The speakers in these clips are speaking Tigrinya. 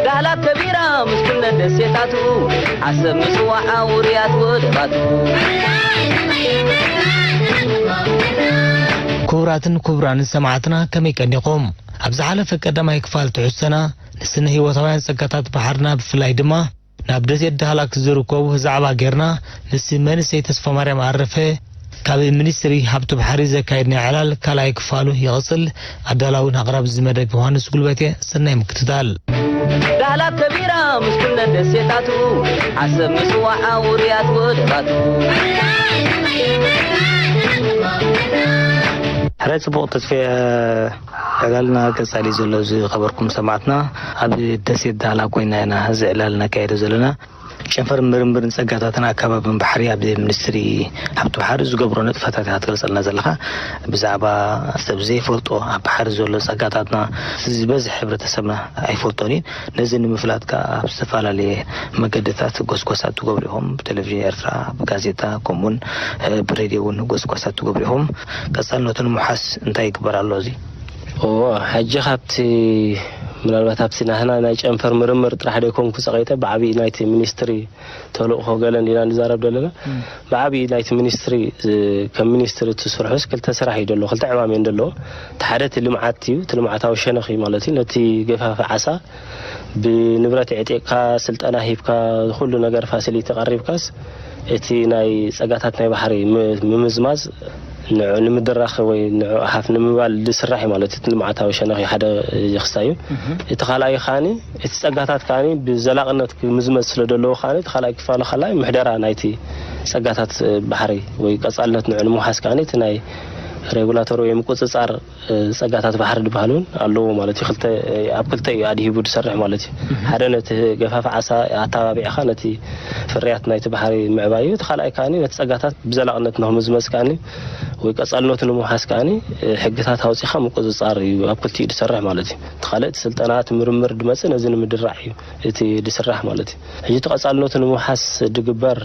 ዳህላክ ከቢራ ምስ ኩለን ደሴታቱ፣ ዓሰብ ምጽዋዓ ውሩያት ወደባቱ። ክቡራትን ክቡራንን ሰማዕትና ከመይ ቀኒኹም? ኣብ ዝሓለፈ ቀዳማይ ክፋል ትሕዝቶና ንስነ ህይወታውያን ጸጋታት ባሕርና ብፍላይ ድማ ናብ ደሴት ዳህላክ ዝርከቡ ዛዕባ ጌርና፣ ምስ መንእሰይ ተስፋማርያም ኣረፈ ካብ ሚኒስትሪ ሃብቲ ባሕሪ ዘካየድናዮ ዕላል ካልኣይ ክፋሉ ይቕጽል። ኣዳላውን ኣቕራቢ እዚ መደብ ዮሃንስ ጉልበቴ። ሰናይ ምክትታል። ዳህላክ ከቢራ ምስ ኩለን ደሴታቱ፣ ዓሰብ ምጽዋዓ ውሩያት ወደባቱ። ሕራይ ጽቡቕ ተስፌ። ዕላልና ቀጻሊ ዘሎ ዝኸበርኩም ሰማዕትና፣ ኣብ ደሴት ዳህላክ ኮይና ኢና እዚ ዕላል ነካየዶ ዘለና። ጨንፈር ምርምርን ጸጋታትን ኣከባብን ባሕሪ ኣብ ሚኒስትሪ ሃብቲ ባሕሪ ዝገብሮ ንጥፈታት ኢኻ ትገልጸልና ዘለኻ። ብዛዕባ ሰብ ዘይፈልጦ ኣብ ባሕሪ ዘሎ ጸጋታትና ዝበዝሕ ሕብረተሰብና ኣይፈልጦን እዩ። ነዚ ንምፍላጥ ከኣ ኣብ ዝተፈላለየ መገድታት ጎስጓሳት ትገብሩ ኢኹም። ብቴሌቪዥን ኤርትራ፣ ብጋዜጣ፣ ከምኡውን፣ እ፣ ብሬድዮ እውን ጎስጓሳት ትገብሩ ኢኹም። ቀጻልነቱ ንምውሓስ እንታይ ይግበር ኣሎ እዚ? እዎ፣ ሕጂ ካብቲ ምናልባት ኣብቲ ናህና ናይ ጨንፈር ምርምር ጥራሕ ደይኮንኩ ጸቒጠ ብዓብዪ ናይቲ ሚኒስትሪ ተልእኾ ገለ እንዲና ንዛረብ ዘለና። እም። ብዓብዪ ናይቲ ሚኒስትሪ፣ እ፣ ከም ሚኒስትሪ እቲ ስርሑስ ክልተ ስራሕ እዩ ደሎ፣ ክልተ ዕማም እየን ደሎ። እቲ ሓደ እቲ ልምዓት እዩ፣ እቲ ልምዓታዊ ሸነኽ እዩ ማለት እዩ። ነቲ ገፋፊ ዓሳ ብንብረት ዕጢቕካ፣ ስልጠና ሂብካ፣ ኩሉ ነገር ፋሲሊቲ ቀሪብካስ እቲ ናይ ጸጋታት ናይ ባሕሪ ም-፣ ምምዝማዝ ንዑ ንምድራኽ ወይ ንዑ ሓፍ ንምባል ዝስራሕ እዩ ማለት እዩ። እቲ ልምዓታዊ ሸነኽ ሓደ እዚ ክስታይ እዩ። እህ። እቲ ካልኣይ ከኣኒ እቲ ጸጋታት ከኣኒ ብዘላቕነት ክምዝመዝ ስለ ዘለዎ ከኣኒ እቲ ካልኣይ ክፋሉ ካልኣይ ምሕደራ ናይቲ ጸጋታት ባሕሪ ወይ ቀጻልነት ንዑ ንምውሓስ ከኣኒ እቲ ናይ ሬጉላቶሪ ወይ ምቁጽጻር ጸጋታት ባሕሪ ዝበሃል እውን ኣለዎ ማለት እዩ። ክልተ፣ ኣብ ክልተ እዩ ኣድሂቡ ዝሰርሕ ማለት እዩ። እህ። ሓደ ነቲ ገፋፍ ዓሳ ኣተባቢዕኻ ነቲ ፍርያት ናይቲ ባሕሪ ምዕባይ እዩ። እቲ ካልኣይ ከኣኒ ነቲ ጸጋታት ብዘላቕነት ንኽምዝመዝ ከኣኒ ወይ ቀጻልነቱ ንምውሓስ ከኣኒ ሕግታት ኣውጺኻ ምቁጽጻር እዩ ኣብ ክልቲኡ ዝሰርሕ ማለት እዩ። እቲ ካልእ እቲ ስልጠና፣ እቲ ምርምር ድመጽእ ነዚ ንምድራዕ እዩ እቲ ዝስራሕ ማለት እዩ። ሕጂ እቲ ቀጻልነቱ ንምውሓስ ድግበር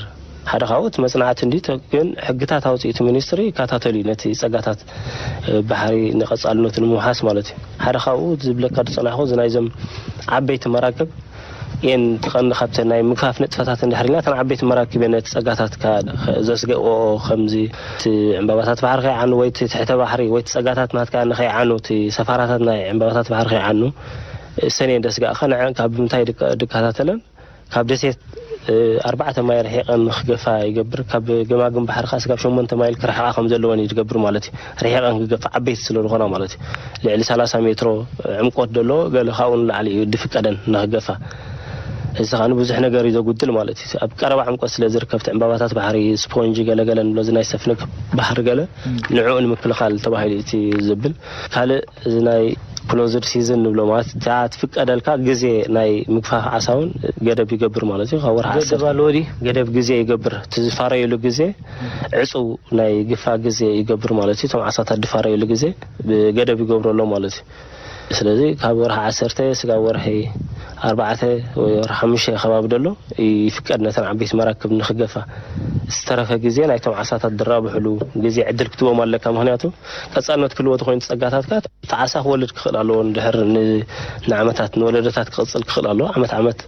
ሓደ ካብኡ እቲ መጽናዕቲ እንዲ፣ ተ-፣ ግን ሕግታት ኣውጺኡ እቲ ሚኒስትሪ ይከታተል እዩ ነቲ ጸጋታት፣ እ፣ ባሕሪ ንቐጻልነቱ ንምውሓስ ማለት እዩ። ሓደ ካብኡ ዝብለካ ዝጸናሕኩ እዚ ናይዞም ዓበይቲ መራክብ እየን ትቐንዲ ካብተን ናይ ምግፋፍ ንጥፈታት እንድሕር ኢልና እተን ዓበይቲ መራክብ እየን ነቲ ጸጋታት ካ-፣ ዘስገእኦ ከምዚ እቲ ዕምባባታት ባሕሪ ከይዓኑ ወይ እቲ ትሕተ ባሕሪ ወይ እቲ ጸጋታት ናትካ ንኸይዓኑ እቲ ሰፋራታት ናይ ዕምባባታት ባሕሪ ከይዓኑ እሰን እየን ደስጋእካ ንዐን ካብ ምንታይ ድከ-፣ ድከታተለን ካብ ደሴት፣ እ፣ ኣርባዕተ ማይ ርሒቐን ንክገፋ ይገብር። ካብ ገማግም ባሕሪ ከኣ ስጋብ ሸሞንተ ማይል ክርሕቓ ከም ዘለወን እዩ ዝገብር ማለት እዩ። ርሒቐን ክገፋ ዓበይቲ ስለ ዝኾና ማለት እዩ። ልዕሊ ሰላሳ ሜትሮ ዕምቆት ዘለዎ ገለ ካብኡ ንላዕሊ እዩ ድፍቀደን ንክገፋ። እዚ ከኣ ብዙሕ ነገር እዩ ዘጉድል ማለት እዩ። ኣብ ቀረባ ዕምቆት ስለ ዝርከብ እቲ ዕምባባታት ባሕሪ፣ ስፖንጂ ገለገለ ንብሎ እዚ ናይ ሰፍነግ ባሕሪ ገለ እም። ንዕኡ ንምክልኻል ተባሂሉ እዩ እቲ ዝብል። ካልእ እዚ ናይ ክሎዝድ ሲዝን ንብሎ ማለት እታ ትፍቀደልካ ግዜ ናይ ምግፋፍ ዓሳ እውን ገደብ ይገብር ማለት እዩ። ካብ ወርሒ ገደብ ዓሰርተ ኣለዎ ድዩ? ገደብ ግዜ ይገብር። እቲ ዝፋረየሉ ግዜ ዕጹው ናይ ግፋ ግዜ ይገብር ማለት እዩ። እቶም ዓሳታት ዝፋረየሉ ግዜ ብገደብ ይገብረሎም ማለት እዩ። ስለዚ ካብ ወርሒ ዓሰርተ ስጋብ ወርሒ ኣርባዕተ ወይ ወርሒ ሓሙሽተ ከባቢ ደሎ ይፍቀድ ነተን ዓበይቲ መራክብ ንክገፋ። ዝተረፈ ግዜ ናይቶም ዓሳታት ዝራብሕሉ ግዜ ዕድል ክትቦም ኣለካ። ምክንያቱ ቀጻልነት ክህልዎ ተኮይኑ ጸጋታትካ እቲ ዓሳ ክወልድ ክኽእል ኣለዎ። እንድሕር ን-፣ ንዓመታት ንወለዶታት ክቕጽል ክኽእል ኣለዎ። ዓመት ዓመት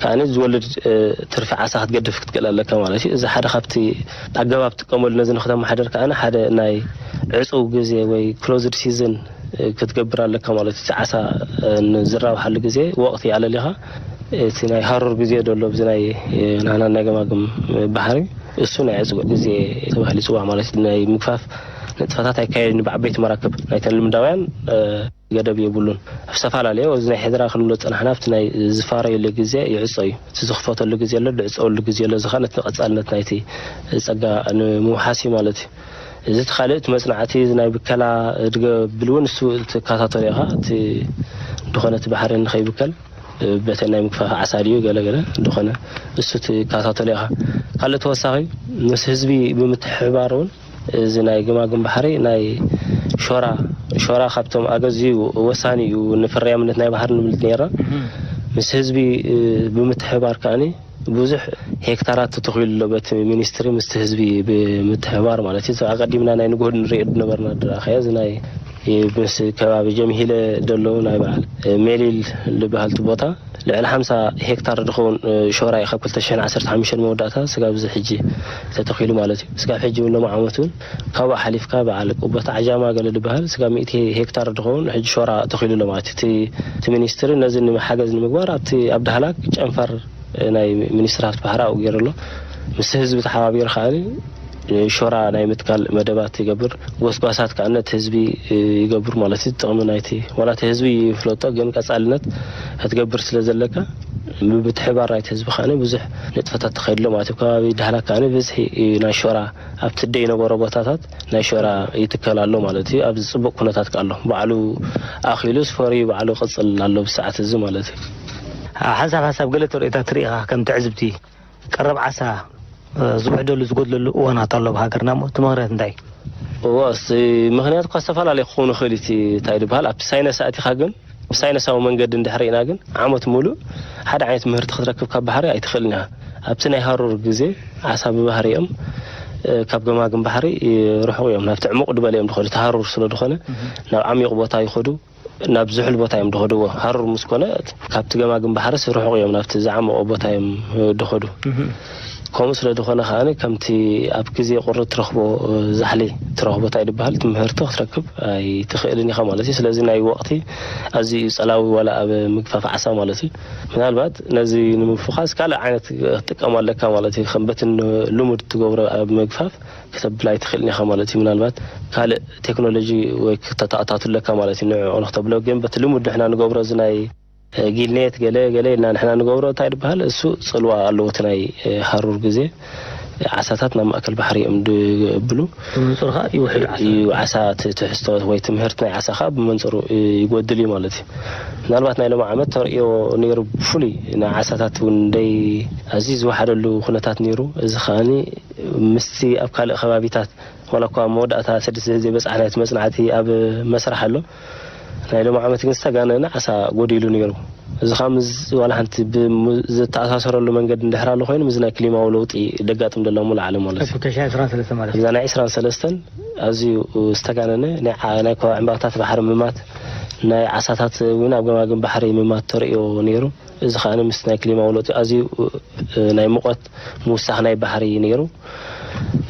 ከኣ ዝወልድ፣ እ፣ ትርፊ ዓሳ ክትገድፍ ክትክእል ኣለካ ማለት እዩ። እዚ ሓደ ካብቲ ኣገባብ ትጥቀመሉ ነዚ ንክተመሓደር ከኣ ሓደ ናይ ዕጹው ግዜ ወይ ክሎዝድ ሲዝን፣ እ፣ ክትገብር ኣለካ ማለት እዩ። እቲ ዓሳ፣ እ፣ ንዝራብሓሉ ግዜ ወቕቲ ኣለሊኻ እቲ ናይ ሃሩር ግዜ ደሎ ኣብዚ ናይ፣ እ፣ ናህና ናይ ገማግም ባሕሪ እሱ ናይ ዕጹው ግዜ ተባሂሉ ይጽዋዕ ማለት እዩ። ናይ ምግፋፍ ንጥፈታት ኣይካየድን ብዓበይቲ መራክብ ናይተን ልምዳውያን፣ እ፣ ገደብ የብሉን። ኣብ ዝተፈላለየ፣ እዚ ናይ ሕድራ ክንብሎ ዝጸናሕና፣ ኣብቲ ናይ ዝፋረየሉ ግዜ ይዕጾ እዩ። እቲ ዝኽፈተሉ ግዜ ኣሎ፣ ዝዕጸወሉ ግዜ ኣሎ። እዚ ኸኣ ነቲ ቀጻልነት ናይቲ ጸጋ ንምውሓስ እዩ ማለት እዩ። እዚ እቲ ካልእ፣ እቲ መጽናዕቲ፣ እዚ ናይ ብከላ ድገብል እውን፣ እሱ ትከታተሎ ኢኻ። እቲ ድኾነ እቲ ባሕሪ ንኸይብከል፣ በተን ናይ ምግፋፍ ዓሳ ድዩ፣ ገለ ገለ ድኾነ፣ እሱ ትከታተሎ ኢኻ። ካልእ ተወሳኺ፣ ምስ ህዝቢ ብምትሕብባር እውን፣ እዚ ናይ ገማግም ባሕሪ ናይ ሾራ፣ ሾራ ካብቶም ኣገዝዩ ወሳኒ እዩ ንፍርያምነት ናይ ባሕሪ ንብል ነይርና። እህ። ምስ ህዝቢ፣ እ፣ ብምትሕብባር ከኣኒ ብዙሕ ሄክታራት ተተኺሉ ኣሎ በቲ ሚኒስትሪ ምስቲ ህዝቢ ብምትሕብባር ማለት እዩ። ኣቐዲምና ናይ ንግሆ ንሪኦ ዝነበርና ድረኸ እዚ ናይ፣ እ፣ ምስ ከባቢ ጀምሂለ ደሎ ናይ በዓል፣ እ፣ ሜሊል ዝበሃል እቲ ቦታ ልዕሊ ሓምሳ ሄክታር ዝኸውን ሾራ እዩ ካብ ክልተ ሽሕን ዓሰርተ ሓሙሽተን መወዳእታ ስጋብ እዚ ሕጂ ተተኺሉ ማለት እዩ። ስጋብ ሕጂ እውን ሎም ዓመት እውን ካብኡ ሓሊፍካ በዓል ቁቦት ዓጃማ ገለ ዝበሃል ስጋብ ሚእቲ ሄክታር ዝኸውን ሕጂ ሾራ ተኺሉ ኣሎ ማለት እዩ። እቲ እቲ ሚኒስትሪ ነዚ ንሓገዝ ንምግባር ኣብቲ ኣብ ዳህላክ ጨንፈር ናይ ሚኒስትሪ ሃፍቲ ባሕሪ ኣብኡ ገይሩ ኣሎ። ምስ ህዝቢ ተሓባቢሩ ከዓኒ ሾራ ናይ ምትካል መደባት ይገብር። ጎስጓሳት ከኣ ነቲ ህዝቢ ይገብር ማለት እዩ። ጥቕሚ ናይቲ ዋላ እቲ ህዝቢ ይፍለጦ ግን ቀጻልነት ክትገብር ስለ ዘለካ ምብትሕባር ናይቲ ህዝቢ ከኣ ብዙሕ ንጥፈታት ተኸይድሎ ማለት እዩ። ከባቢ ዳህላክ ከኣ ብዝሒ ናይ ሾራ ኣብቲ ደይ ነበሮ ቦታታት ናይ ሾራ ይትከል ኣሎ ማለት እዩ። ኣብዚ ጽቡቕ ኩነታት ከኣ ኣሎ። ባዕሉ ኣኺሉ ስፈሪ ባዕሉ ቅጽል ኣሎ ብሰዓት እዚ ማለት እዩ። ሓንሳብ ሓንሳብ ገለ ተርእዮታት ርኢኻ ከም ትዕዝብቲ ቀረብ ዓሳ ዝውሕደሉ ዝጎድለሉ እዋናት ኣሎ ኣብ ሃገርና እሞ እቲ ምኽንያት እንታይ እዩ? እወ እቲ ምኽንያት እኳ ዝተፈላለየ ክኸውን ይኽእል እቲ እንታይ ዝበሃል ኣብቲ ሳይነስ ኣቲኻ ግን ብሳይነሳዊ መንገዲ እንድሕር ኢና ግን ዓመት ሙሉእ ሓደ ዓይነት ምህርቲ ክትረክብ ካብ ባሕሪ ኣይትኽእልን ኢኻ። ኣብቲ ናይ ሃሩር ግዜ ዓሳ ብባህሪኦም ካብ ገማግም ባሕሪ ርሑቕ እዮም ናብቲ ዕሙቕ ድበለ እዮም ድኸዱ እቲ ሃሩር ስለ ድኾነ ናብ ዓሚቕ ቦታ ይኸዱ ናብ ዝሑል ቦታ እዮም ድኸድዎ። ሃሩር ምስ ኮነ ካብቲ ገማግም ባሕርስ ርሑቕ እዮም ናብቲ ዝዓመቖ ቦታ እዮም ድኸዱ። ከምኡ ስለ ዝኾነ ከኣ ከምቲ ኣብ ግዜ ቁሪ ትረኽቦ ዛሕሊ ትረኽቦ እንታይ ድበሃል ትምህርቲ ክትረክብ ኣይትኽእልን ኢኻ ማለት እዩ። ስለዚ ናይ ወቕቲ ኣዝዩ እዩ ጸላዊ ዋላ ኣብ ምግፋፍ ዓሳ ማለት እዩ። ምናልባት ነዚ ንምፍዃስ ካልእ ዓይነት ክትጥቀም ኣለካ ማለት እዩ። ከም በቲ ልሙድ ትገብሮ ኣብ ምግፋፍ ክተብል ኣይትኽእልን ኢኻ ማለት እዩ። ምናልባት ካልእ ቴክኖሎጂ ወይ ክተተኣታቱ ኣለካ ማለት እዩ። ንዕኡ ንክተብሎ ግን በቲ ልሙድ ንሕና ንገብሮ እዚ ናይ ጊልኔት ገለ ገለ ኢልና ንሕና ንገብሮ እንታይ ዝበሃል እሱ ጽልዋ ኣለዎ። እቲ ናይ ሃሩር ግዜ ዓሳታት ናብ ማእከል ባሕሪ እዮም ድብሉ። ብመንጽሩ ከዓ ይውሕድ ዓሳ። እዩ ዓሳ እቲ ትሕዝቶ ወይ ትምህርቲ ናይ ዓሳ ከዓ ብመንጽሩ ይጎድል እዩ ማለት እዩ። ምናልባት ናይ ሎም ዓመት ተርእዮ ነይሩ ብፍሉይ ናይ ዓሳታት እውን ደይ ኣዝዩ ዝወሓደሉ ኩነታት ነይሩ። እዚ ከዓኒ ምስቲ ኣብ ካልእ ከባቢታት ዋላ እኳ መወዳእታ ስድስተ ዘይበጻሕና እቲ መጽናዕቲ ኣብ መስራሕ ኣሎ። ናይ ሎም ዓመት ግን ዝተጋነነ ዓሳ ጎዲሉ ነይሩ። እዚ ከዓ ምስ ዋላ ሓንቲ ዝተኣሳሰረሉ መንገዲ እንድሕር ኣሎ ኮይኑ ምስ ናይ ክሊማዊ ለውጢ ደጋጥም ደሎ ሙሉ ዓለም ማለት እዩ። እዛ ናይ ዕስራን ሰለስተን ኣዝዩ ዝተጋነነ ናይ ከባ ዕምባታት ባሕሪ ምማት ናይ ዓሳታት እውን ኣብ ገማግም ባሕሪ ምማት ተርእዮ ነይሩ። እዚ ከኣ ምስ ናይ ክሊማዊ ለውጢ ኣዝዩ ናይ ሙቐት ምውሳኽ ናይ ባሕሪ ነይሩ።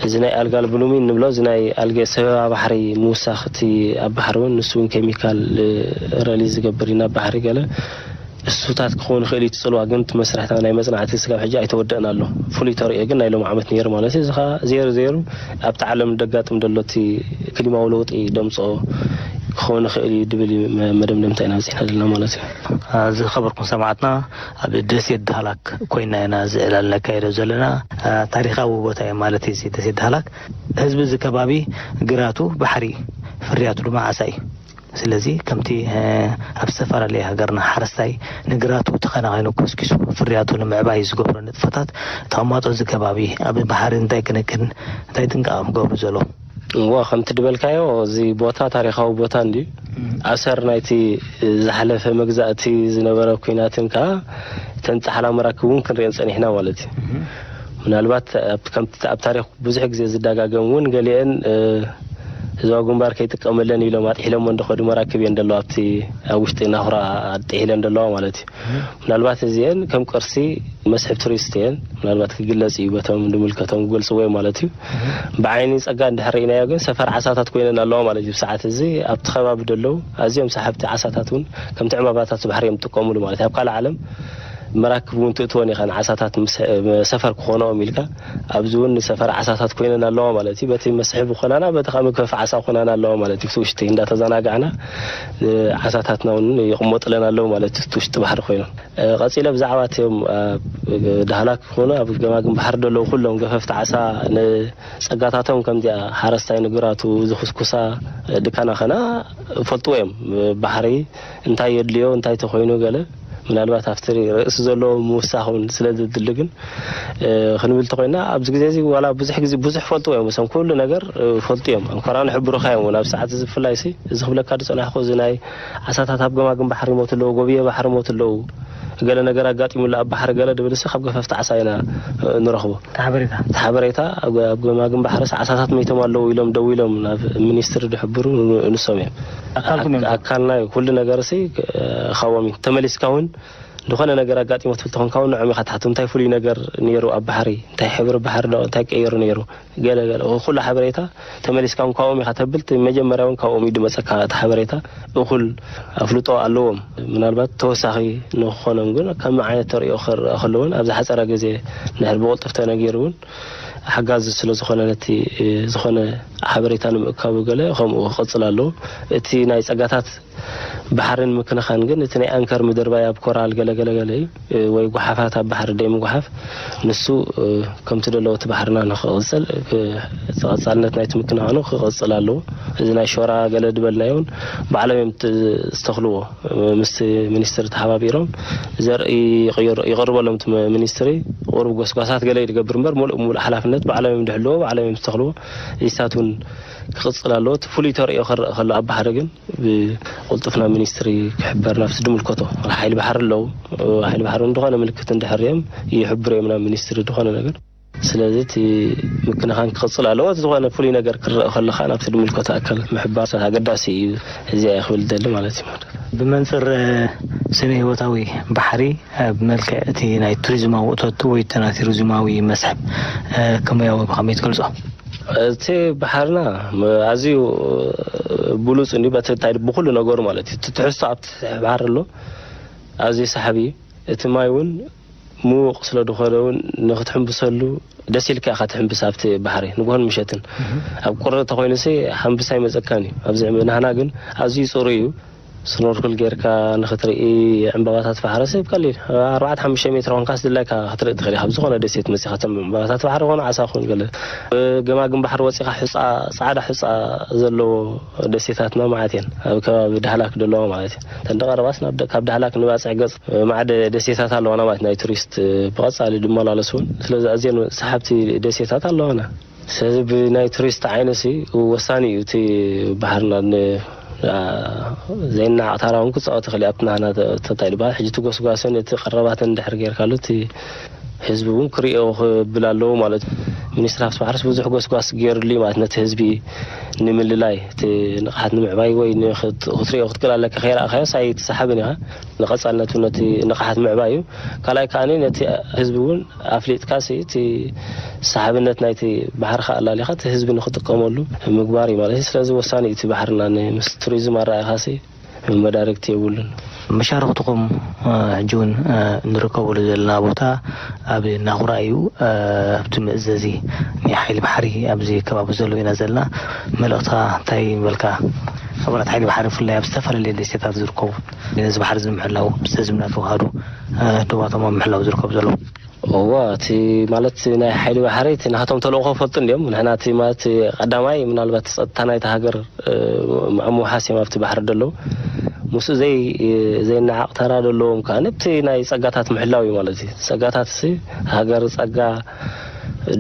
እዚ ናይ ኣልጋል ብሉሚን ንብሎ እዚ ናይ ኣልገ ሰበባ ባሕሪ ምውሳኽ እቲ ኣብ ባሕሪ እውን ንሱ እውን ኬሚካል ረሊ ዝገብር እዩ ናብ ባሕሪ ገለ እሱታት ክኸውን ይኽእል እዩ እቲ ጽልዋ ግን እቲ መስርሕታ ናይ መጽናዕቲ ስጋብ ሕጂ ኣይተወደእን ኣሎ። ፍሉይ ተርእዮ ግን ናይ ሎም ዓመት ነይሩ ማለት እዩ። እዚ ከዓ ዜሩ ዜሩ ኣብቲ ዓለም ደጋጥም ዘሎ እቲ ክሊማዊ ለውጢ ደምፅኦ ክኸውን ይኽእል እዩ ድብል እዩ መደምደምታ ኢና በፂሕና ዘለና ማለት እዩ። ዝኸበርኩም ሰማዕትና ኣብ ደሴት ዳህላክ ኮይና ኢና እዚ ዕላል ነካይዶ ዘለና። ታሪኻዊ ቦታ እዩ ማለት እዩ ደሴት ዳህላክ። ህዝቢ እዚ ከባቢ ግራቱ ባሕሪ ፍርያቱ ድማ ዓሳ እዩ። ስለዚ ከምቲ ኣብ ዝተፈላለየ ሃገርና ሓረስታይ ንግራቱ ተኸናኺኑ ኮስኪሱ ፍርያቱ ንምዕባይ ዝገብሮ ንጥፈታት ተቐማጦ እዚ ከባቢ ኣብ ባሕሪ እንታይ ክንክን እንታይ ጥንቃቐ ክገብሩ ዘለዎም? እዋ ከምቲ ድበልካዮ እዚ ቦታ ታሪኻዊ ቦታ እንድዩ። ኣሰር ናይቲ ዝሓለፈ መግዛእቲ ዝነበረ ኩናትን ከዓ እተን ፃሕላ መራክብ እውን ክንሪአን ፀኒሕና ማለት እዩ። ምናልባት ከምቲ ኣብ ታሪክ ብዙሕ ግዜ ዝደጋገም እውን ገሊአን ህዝባዊ ግንባር ከይጥቀመለን ኢሎም ኣጥሒሎሞ እንደኸዱ መራክብ እየን ዘለዋ ኣብቲ ኣብ ውሽጢ ናኹራ ኣጥሒለን ዘለዋ ማለት እዩ። ምናልባት እዚአን ከም ቅርሲ መስሕብ ቱሪስት እየን ምናልባት ክግለፅ እዩ በቶም ንምልከቶም ክገልፅዎ እዮም ማለት እዩ። ብዓይኒ ፀጋ እንድሕር ርኢናዮ ግን ሰፈር ዓሳታት ኮይነን ኣለዋ ማለት እዩ። ብሰዓት እዚ ኣብቲ ከባቢ ደለዉ ኣዝዮም ሰሓብቲ ዓሳታት እውን ከምቲ ዕምባባታት ባሕሪ እዮም ዝጥቀሙሉ ማለት እዩ። ኣብ ካልእ ዓለም መራክብ እውን ትእትወን ኢኻ ንዓሳታት ምስ ሰፈር ክኾኖኦም ኢልካ ኣብዚ እውን ንሰፈር ዓሳታት ኮይነን ኣለዋ ማለት እዩ። በቲ መስሕብ ኾናና በቲ ከዓ መግፈፊ ዓሳ ኾናና ኣለዋ ማለት እዩ። ውሽጢ እንዳተዘናጋዕና ዓሳታትና እውን ይቕመጡለን ኣለዉ ማለት እዩ። ውሽጢ ባሕሪ ኮይኖም ቀፂለ ብዛዕባ እቲኦም ዳህላክ ክኾኑ ኣብ ገማግም ባሕሪ ዘለዉ ኩሎም ገፈፍቲ ዓሳ ንፀጋታቶም ከምዚኣ ሓረስታይ ንግራቱ ዝኹስኩሳ ድካና ኸና ፈልጥዎ እዮም። ባሕሪ እንታይ የድልዮ እንታይ ተኮይኑ ገለ ምናልባት ኣብቲ ርእሲ ዘለዎ ምውሳኽ እውን ስለ ዘድሊ ግን ክንብል ተኮይና ኣብዚ ግዜ እዚ ዋላ ብዙሕ ግዜ ብዙሕ ፈልጥዎ እዮም። እሶም ኩሉ ነገር ፈልጡ እዮም። ኣንኮራ ንሕብሩኻ እዮም እውን ኣብ ሰዓት እዚ ብፍላይ ሲ እዚ ክብለካ ዝፀናሕኩ እዚ ናይ ዓሳታት ኣብ ገማግም ባሕሪ ይሞቱ ኣለዉ፣ ጎብየ ባሕሪ ይሞቱ ኣለዉ፣ ገለ ነገር ኣጋጢሙ ኣሎ ኣብ ባሕሪ ገለ ድብል ሲ ካብ ገፈፍቲ ዓሳ ኢና ንረኽቦ። እቲ ሓበሬታ እቲ ሓበሬታ ኣብ ገማግም ባሕርስ ዓሳታት መይቶም ኣለዉ ኢሎም ደዊሎም ናብ ሚኒስትሪ ድሕብሩ ንሶም እዮም። ኣካልና እዩ ኩሉ ነገር ሲ ካብኦም እዩ። ተመሊስካ እውን ዝኾነ ነገር ኣጋጢሞ ትብል ተኾንካ እውን ንዕም ኢኻ ትሓቶም እንታይ ፍሉይ ነገር ነይሩ ኣብ ባሕሪ እንታይ ሕብሪ ባሕሪ ዶ እንታይ ቀይሩ ነይሩ ገለ ገለ ኩሉ ሓበሬታ ተመሊስካ እውን ካብኦም ኢኻ ተብል መጀመርያ እውን ካብኦም እዩ ድመፀካ እቲ ሓበሬታ እኹል ኣፍልጦ ኣለዎም ምናልባት ተወሳኺ ንክኾኖም ግን ከም ዓይነት ተርእዮ ክረአ ከለውን ኣብዚ ሓፀረ ግዜ ንድሕር ብቕልጡፍ ተነጊሩ እውን ሓጋዚ ስለ ዝኾነ ነቲ ዝኾነ ሓበሬታ ንምእካቡ ገለ ከምኡ ክቕፅል ኣለዎ እቲ ናይ ፀጋታት ባሕርን ምክንኻን ግን እቲ ናይ ኣንከር ምድርባይ ኣብ ኮራል ገለገለገለ እዩ ወይ ጓሓፋት ኣብ ባሕሪ ደይ ምጉሓፍ ንሱ ከምቲ ደለዎ እቲ ባሕርና ንክቕፅል እቲ ቀፃልነት ናይቲ ምክንኻኑ ክቕፅል ኣለዎ እዚ ናይ ሾራ ገለ ድበልናዮ እውን ባዕሎም እዮም ዝተኽልዎ ምስቲ ሚኒስትሪ ተሓባቢሮም ዘርኢ ይቕርበሎም እቲ ሚኒስትሪ ቁሩብ ጎስጓሳት ገለ ይገብር እምበር ሙሉእ ሙሉእ ሓላፍነት ባዕሎም እዮም ድሕልዎ ባዕሎም እዮም ዝተኽልዎ እዚታት እውን ክቕፅል ኣለዎ እቲ ፍሉይ ተርእዮ ክረአ ከሎ ኣብ ባሕሪ ግን ብቕልጡፍ ናብ ሚኒስትሪ ክሕበር ናብቲ ድምልከቶ ሓይሊ ባሕሪ ኣለዉ ሓይሊ ባሕሪ ዝኾነ ምልክት እንድሕር እዮም ይሕብሩ እዮም ናብ ሚኒስትሪ ዝኾነ ነገር ስለዚ እቲ ምክንኻን ክቕፅል ኣለዎ እቲ ዝኾነ ፍሉይ ነገር ክረአ ከለካ ናብቲ ድምልከቶ ኣካል ምሕባር ኣገዳሲ እዩ እዚ እየ ክብል ደሊ ማለት እዩ ማለት ብመንፅር ስነ ህይወታዊ ባሕሪ ብመልክዕ እቲ ናይ ቱሪዝማዊ እቶት ወይ እቲ ናይ ቱሪዝማዊ መስሕብ ከመይ ከመይ ትገልፆ? እቲ ባሕርና ኣዝዩ ብሉፅ እንዲ በቲ እንታይ ብኩሉ ነገሩ ማለት እዩ እቲ ትሕዝቶ ኣብቲ ባሕሪ ኣሎ ኣዝዩ ሰሓቢ እዩ እቲ ማይ እውን ምዉቕ ስለ ዝኾነ እውን ንክትሕምብሰሉ ደስ ኢልካ ኢኻ ትሕምብስ ኣብቲ ባሕሪ ንግሆን ምሸትን ኣብ ቁሪ ተኮይኑሲ ሓምብስ ኣይመፀካን እዩ ኣብዚ ናህና ግን ኣዝዩ ፅሩ እዩ ስኖርክል ጌርካ ንኽትርኢ ዕምባባታት ባሕሪ ሰብ ቀሊል ኣርባዕተ ሓሙሽተ ሜትር ኮንካስ ድላይካ ክትርኢ ትኽእል ኢኻ ዝኾነ ደሴት መፂኻ ከም ዕምባባታት ባሕሪ ኾነ ዓሳ ኾን ገለ ገማግም ባሕሪ ወፂኻ ሕፃ ፃዕዳ ሕፃ ዘለዎ ደሴታትና ማለት እየን ኣብ ከባቢ ዳህላክ ደለዋ ማለት እዩ ተንደ ቀረባስ ናብ ካብ ዳህላክ ንባፅዕ ገፅ ማዕደ ደሴታት ኣለዋና ማለት ናይ ቱሪስት ብቐፃሊ ድመላለስ እውን ስለዚ ኣዝየን ሰሓብቲ ደሴታት ኣለዋና ስለዚ ብናይ ቱሪስት ዓይነሲ ወሳኒ እዩ እቲ ባሕርና ዘይናቕ ታራ እውን ክፃወት ይኽእል ኣብቲ ናህና ተታይ ድበሃል ሕጂ እቲ ጎስጓሰን እቲ ቀረባተን እንድሕር ጌርካሉ እቲ ህዝቢ እውን ክርእዮ ክብል ኣለዎ ማለት ሚኒስትሪ ሃፍቲ ባሕርስ ብዙሕ ጎስጓስ ገይሩሉ ማለት ነቲ ህዝቢ ንምልላይ እቲ ንቕሓት ንምዕባይ ወይ ክትሪኦ ክትክእል ኣለካ ከይረኣኻዮ ሳይትሰሓብን ኢኻ ንቐፃልነቱ ነቲ ንቕሓት ምዕባይ እዩ ካልኣይ ከዓ ነቲ ህዝቢ እውን ኣፍሊጥካ እቲ ሰሓብነት ናይቲ ባሕርኻ ኣላሊኻ እቲ ህዝቢ ንክጥቀመሉ ምግባር እዩ ማለት እዩ ስለዚ ወሳኒ እቲ ባሕርና ምስ ቱሪዝም ኣረኣይኻ መዳርግቲ የብሉን። መሻርኽትኹም ሕጂ እውን እንርከበሉ ዘለና ቦታ ኣብ ናኹራ እዩ። ኣብቲ መእዘዚ ናይ ሓይሊ ባሕሪ ኣብዚ ከባቢ ዘሎ ኢና ዘለና። መልእኽትኻ እንታይ ይበልካ? ኣባላት ሓይሊ ባሕሪ ብፍላይ ኣብ ዝተፈላለየ ደሴታት ዝርከቡ ነዚ ባሕሪ እዚ ንምሕላው ብዝተዝም እናተዋሃዱ ዶባቶም ኣብ ምሕላው ዝርከቡ ዘለዉ። እወ እቲ ማለት ናይ ሓይሊ ባሕሪ እቲ ናቶም ተልእኾ ፈልጡ እንዲዮም ንሕና እቲ ማለት ቀዳማይ ምናልባት ጸጥታ ናይቲ ሃገር ምዕሙሓስ እዮም ኣብቲ ባሕሪ ደለዉ ምስኡ ዘይ ዘይነዓቕ ተራ ደለዎም ከዓ ነብቲ ናይ ጸጋታት ምሕላው እዩ ማለት እዩ ጸጋታት ሲ ሃገር ጸጋ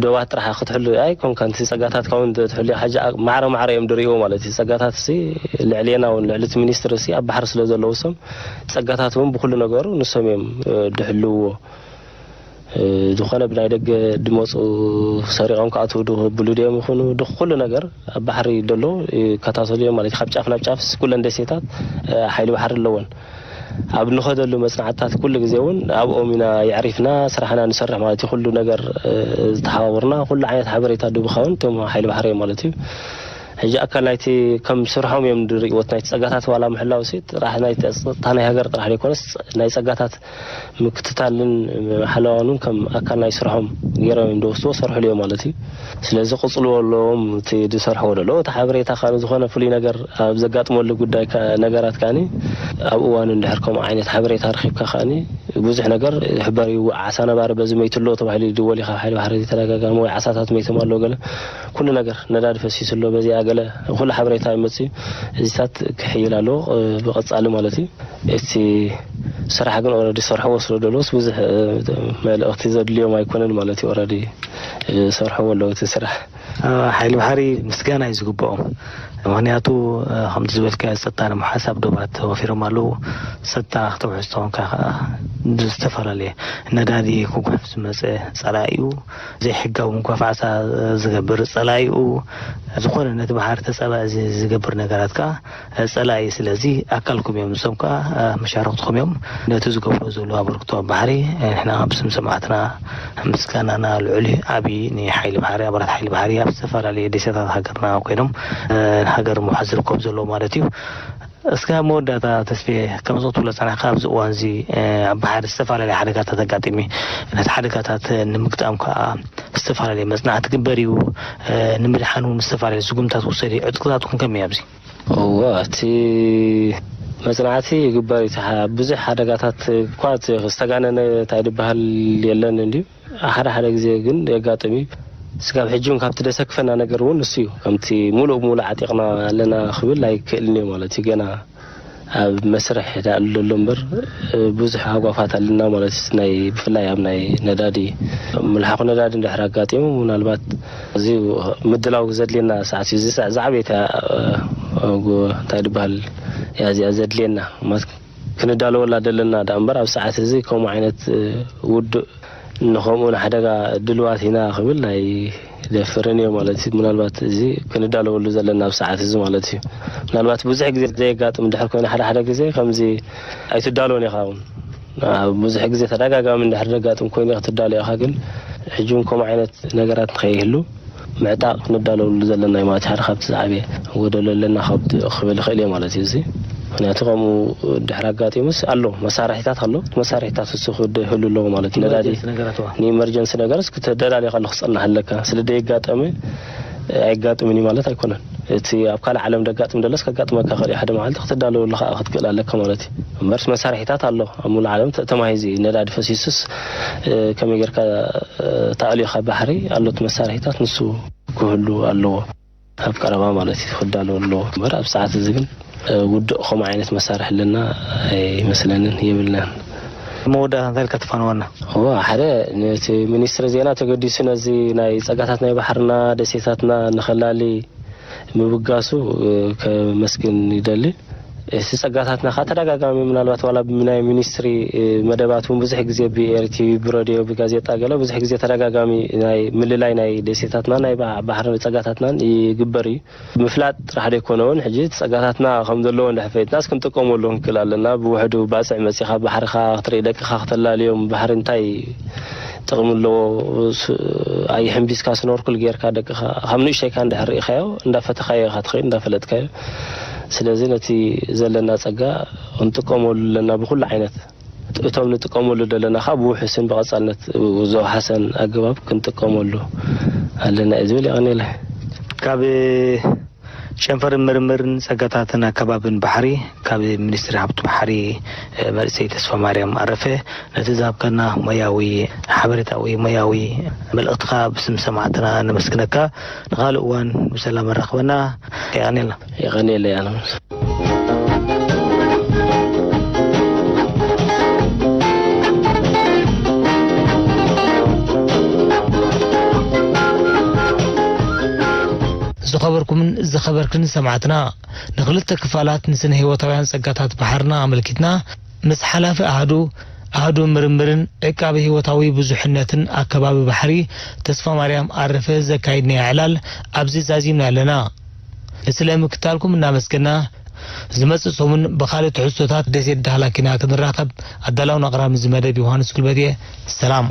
ዶባት ጥራሕ ክትሕሉ ኣይኮንካ ንቲ ጸጋታት ካውን ትሕሉ ሓጂ ማዕረ ማዕረ እዮም ድርእዎ ማለት እዩ ጸጋታት ሲ ልዕሌና እውን ልዕሊ እቲ ሚኒስትሪ ሲ ኣብ ባሕሪ ስለ ዘለዉ ሰም ጸጋታት እውን ብኩሉ ነገሩ ንሶም እዮም ድሕልዎ ዝኾነ ብናይ ደገ ድመፁ ሰሪቖም ክኣትዉ ድብሉ ድዮም ይኹኑ ድኩሉ ነገር ኣብ ባሕሪ ደሎ ይከታተሉ እዮም ማለት ካብ ጫፍ ናብ ጫፍ ኩለን ደሴታት ሓይሊ ባሕሪ ኣለወን ኣብ ንኸደሉ መፅናዕትታት ኩሉ ግዜ እውን ኣብኦም ኢና የዕሪፍና ስራሕና ንሰርሕ ማለት እዩ ኩሉ ነገር ዝተሓባበርና ኩሉ ዓይነት ሓበሬታ ድብኻ እውን እቶም ሓይሊ ባሕሪ እዮም ማለት እዩ ሕጂ ኣካል ናይቲ ከም ስርሖም እዮም ድርእይዎ ናይቲ ፀጋታት ዋላ ምሕላው ሲ ጥራሕ ናይ ፀጥታ ናይ ሃገር ጥራሕ ዘይኮነስ ናይ ፀጋታት ምክትታልን ሓለዋን እውን ከም ኣካል ናይ ስርሖም ገይሮም እዮም ዝወስድዎ ዝሰርሕሉ እዮም ማለት እዩ። ስለዚ ቅፅልዎ ኣለዎም እቲ ዝሰርሕዎ ዘለዉ እቲ ሓበሬታ ከዓ ዝኾነ ፍሉይ ነገር ኣብ ዘጋጥመሉ ጉዳይ ነገራት ከዓ ኣብ እዋኑ እንድሕር ከምኡ ዓይነት ሓበሬታ ረኺብካ ከዓ ብዙሕ ነገር ይሕበር እዩ። ዓሳ ነባሪ በዚ መይቱ ኣሎ ተባሂሉ ይድወል እዩ ካብ ሓይሊ ባሕሪ ተደጋጋሚ ወይ ዓሳታት መይቶም ኣለዉ ገለ ኩሉ ነገር ነዳዲ ፈሲሱ ኣሎ በዚኣ ገለ ኩሉ ሓበሬታ ይመፅእ እዩ። እዚታት ክሕይል ኣለዎ ብቐፃሊ ማለት እዩ። እቲ ስራሕ ግን ኦረዲ ዝሰርሕዎ ስለ ዘለውስ ብዙሕ መልእኽቲ ዘድልዮም ኣይኮነን ማለት እዩ። ኦረዲ ዝሰርሕዎ ኣለዉ እቲ ስራሕ። ሓይሊ ባሕሪ ምስጋና እዩ ዝግብኦም። ምኽንያቱ ከምቲ ዝበልካዮ፣ ጸጥታ ንምሓዝ ኣብ ዶባት ተወፊሮም ኣለዉ። ጸጥታ ክትውሕስ ተኾንካ ከዓ ዝተፈላለየ ነዳዲ ክጉሕፍ ዝመጸ ጸላኢኡ፣ ዘይሕጋዊ ምኳፋዕሳ ዝገብር ጸላኢኡ፣ ዝኾነ ነቲ ባሕሪ ተጸባኢ ዝገብር ነገራት ከዓ ጸላኢ። ስለዚ ኣካልኩም እዮም፣ ንሶም ከዓ መሻርክትኩም እዮም። ነቲ ዝገብሮ ዘሎ ኣበርክቶ ኣብ ባሕሪ ንሕና ብስም ሰማዕትና ምስጋናና ልዑል እዩ። ዓቢ ንሓይሊ ባሕሪ፣ ኣባላት ሓይሊ ባሕሪ ኣብ ዝተፈላለየ ደሴታት ሃገርና ኮይኖም ንሃገር ምውሓስ ዝርከቡ ዘለዉ ማለት እዩ። እስከ ኣብ መወዳእታ ተስፌ፣ ከምዚ ክትብሎ ጸናሕካ፣ ኣብዚ እዋን እዚ ኣብ ባሕሪ ዝተፈላለየ ሓደጋታት ኣጋጢሚ፣ ነቲ ሓደጋታት ንምግጣም ከዓ ዝተፈላለየ መጽናዕቲ ግበር እዩ። ንምድሓን እውን ዝተፈላለየ ስጉምታት ውሰድ እዩ። ዕጥቅታትኩም ከመይ ኣብዚ? እዎ፣ እቲ መጽናዕቲ ይግበር እዩ። እቲ ሓ-፣ ብዙሕ ሓደጋታት እኳ እቲ ዝተጋነነ እንታይ ዝበሃል የለን እንድዩ። ሓደ ሓደ ግዜ ግን የጋጥም እዩ። ስጋብ ሕጂ እውን ካብቲ ደሰክፈና ነገር እውን ንሱ እዩ። ከምቲ ሙሉእ ብሙሉእ ዓጢቕና ኣለና ክብል ኣይክእልን እዩ ማለት እዩ። ገና ኣብ መስርሕ ይደኣሉ ዘሎ እምበር፣ ብዙሕ ሃጓፋት ኣለና ማለት እዩ። ናይ፣ ብፍላይ ኣብ ናይ ነዳዲ፣ ምልሓኹ ነዳዲ እንድሕር ኣጋጢሙ፣ ምናልባት እዚ ምድላው ዘድልየና ሰዓት እዩ። እዚ ሰዓት ዝዓበየት እያ፣ እ፣ ጉ-፣ እንታይ ዝበሃል እያ እዚኣ ዘድልየና ማለት ክንዳለወላ ደለና ደኣ እምበር፣ ኣብ ሰዓት እዚ ከምኡ ዓይነት፣ እ፣ ውዱእ ንኸምኡ ንሓደጋ ድልዋት ኢና ክብል ኣይደፍርን እየ ማለት እዩ። ምናልባት እዚ ክንዳለወሉ ዘለና ኣብ ሰዓት እዚ ማለት እዩ። ምናልባት ብዙሕ ግዜ ዘየጋጥም እንድሕር ኮይኑ፣ ሓደ ሓደ ግዜ ከምዚ ኣይትዳሎን ኢኻ እውን። ኣብ ብዙሕ ግዜ ተደጋጋሚ እንድሕር ዘጋጥም ኮይኑ ክትዳሎ ኢኻ፣ ግን ሕጂ እውን ከምኡ ዓይነት ነገራት ንኸይህሉ ምዕጣቕ ክንዳለወሉ ዘለና እዩ ማለት እዩ። ሓደ ካብቲ ዝዓበየ ጎደሎ ኣለና ካብ ክብል ይኽእል እየ ማለት እዩ። እዚ ምኽንያቱ ከምኡ ድሕር ኣጋጢሙስ ኣሎ፣ መሳርሒታት ኣሎ። መሳርሒታት እሱ ክህሉ ኣለዎ ማለት እዩ። ነዳዲ ንኢመርጀንሲ ነገራት እዋ። ንኢመርጀንሲ ነገርስ ክተደላልዮ ከለኹ ክጸንሕ ኣለካ። ስለ ደየጋጠመ ኣይጋጥምን እዩ ማለት ኣይኮነን። እቲ ኣብ ካልእ ዓለም ደጋጥም ደለስ ከጋጥመካ ክእል እዩ። ሓደ መዓልቲ ክትዳለወሉ ከኣ ክትክእል ኣለካ ማለት እዩ። እምበርስ መሳርሒታት ኣሎ። ኣብ ሙሉእ ዓለም ተ-፣ ተማሂዙ እዩ። ነዳዲ ፈሲሱስ፣ እ፣ ከመይ ጌርካ፣ እ፣ ተኣልዮ ካብ ባሕሪ ኣሎ እቲ መሳርሒታት ንሱ ክህሉ ኣለዎ። ኣብ ቀረባ ማለት እዩ ክዳሎ ኣለዎ። እምበር ኣብ ሰዓት እዚ ግን፣ እ፣ ውዱእ ከምኡ ዓይነት መሳርሒ ኣለና ኣይመስለንን፣ የብልናን። መወዳእታ እንታይ ኢልካ ተፋንወና? እዋ፣ ሓደ ነቲ ሚኒስትሪ ዜና ተገዲሱ ነዚ ናይ ጸጋታት ናይ ባሕርና ደሴታትና ንኸላሊ ምብጋሱ፣ እ፣ ከመስግን ይደሊ። እቲ ጸጋታትና ከኣ ተደጋጋሚ ምናልባት ዋላ ብናይ ሚኒስትሪ፣ እ፣ መደባት እውን ብዙሕ ግዜ ብኤርቲቪ፣ ብረድዮ፣ ብጋዜጣ ገለ ብዙሕ ግዜ ተደጋጋሚ ናይ ምልላይ ናይ ደሴታትና ናይ ባ-፣ ባሕሪ ጸጋታትናን ይግበር እዩ። ምፍላጥ ጥራሕ ደይኮነ እውን ሕጂ እቲ ጸጋታትና ከም ዘለዎ እንድሕር ፈሊጥናስ ክንጥቀመሉ ክንክእል ኣለና። ብውሕዱ ባጽዕ መጺኻ ባሕርኻ ክትርኢ ደቅኻ ክተላልዮም ባሕሪ እንታይ ጥቕሚ ኣለዎ? ስ-፣ ኣየሕምቢስካ ስኖርክል ጌርካ ደቅኻ ካብ ንእሽተይካ እንድሕር ርኢኻዮ እንዳፈተኻዮ ኢኻ ትኸይድ እንዳፈለጥካዮ። ስለዚ ነቲ ዘለና ጸጋ ክንጥቀመሉ ኣለና ብኹሉ ዓይነት። እቶም ንጥቀመሉ ዘለና ካብ ብውሑስን ብቐጻልነት ዝወሓሰን ኣገባብ ክንጥቀመሉ ኣለና እዩ ዝብል። የቐንየለይ። ካብ ጨንፈር ምርምርን ጸጋታትን ኣከባብን ባሕሪ፣ ካብ ሚኒስትሪ ሃብቲ ባሕሪ፣ እ፣ መንእሰይ ተስፋ ማርያም ኣረፈ፣ ነቲ ዝሃብካና ሞያዊ ሓበሬታዊ ሞያዊ መልእኽትኻ ብስም ሰማዕትና ነመስግነካ። ንኻልእ እዋን ብሰላም ኣራኽበና። የቐንየልና። የቐንየለይ ኣነ። ዝኸበርኩምን ዝኸበርክን ሰማዕትና፣ ንኽልተ ክፋላት ንስነ ህይወታውያን ጸጋታት ባሕርና ኣመልኪትና፣ ምስ ሓላፊ ኣሃዱ፣ ኣሃዱ ምርምርን ዕቃበ ህይወታዊ ብዙሕነትን ኣከባቢ ባሕሪ፣ ተስፋ ማርያም ኣረፈ ዘካይድናዮ ዕላል ኣብዚ ዛዚምና ኣለና። ንስለ ምክታልኩም እናመስገና፣ ዝመጽእ ሰሙን ብኻልእ ትሕዝቶታት ደሴት ዳህላክ ኢና ክንራኸብ። ኣዳላውን ኣቕራብን እዚ መደብ ዮሃንስ ጉልበት እየ። ሰላም።